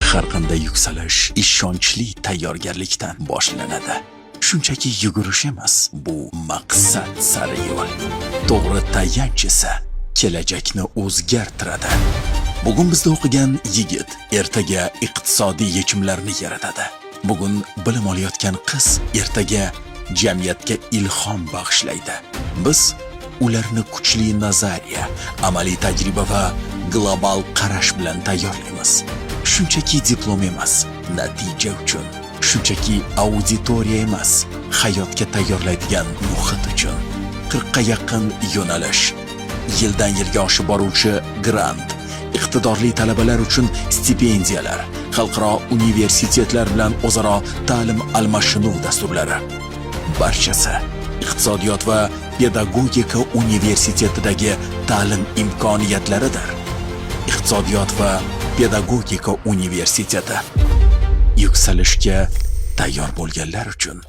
Har qanday yuksalish ishonchli tayyorgarlikdan boshlanadi. Shunchaki yugurish emas, bu maqsad sari yo'l. To'g'ri tayanch esa kelajakni o'zgartiradi. Bugun bizda o'qigan yigit ertaga iqtisodiy yechimlarni yaratadi. Bugun bilim olayotgan qiz ertaga jamiyatga ilhom bag'ishlaydi. Biz ularni kuchli nazariya, amaliy tajriba va global qarash bilan tayyorlaymiz. Shunchaki diplom emas, natija uchun. Shunchaki auditoriya emas, hayotga tayyorlaydigan muhit uchun. 40 ga yaqin yo'nalish, yildan yilga oshib boruvchi grant, iqtidorli talabalar uchun stipendiyalar, xalqaro universitetlar bilan o'zaro ta'lim almashinuv dasturlari. Barchasi Iqtisodiyot va pedagogika universitetidagi ta'lim imkoniyatlaridir. Iqtisodiyot va pedagogika universiteti yuksalishga tayyor bo'lganlar uchun.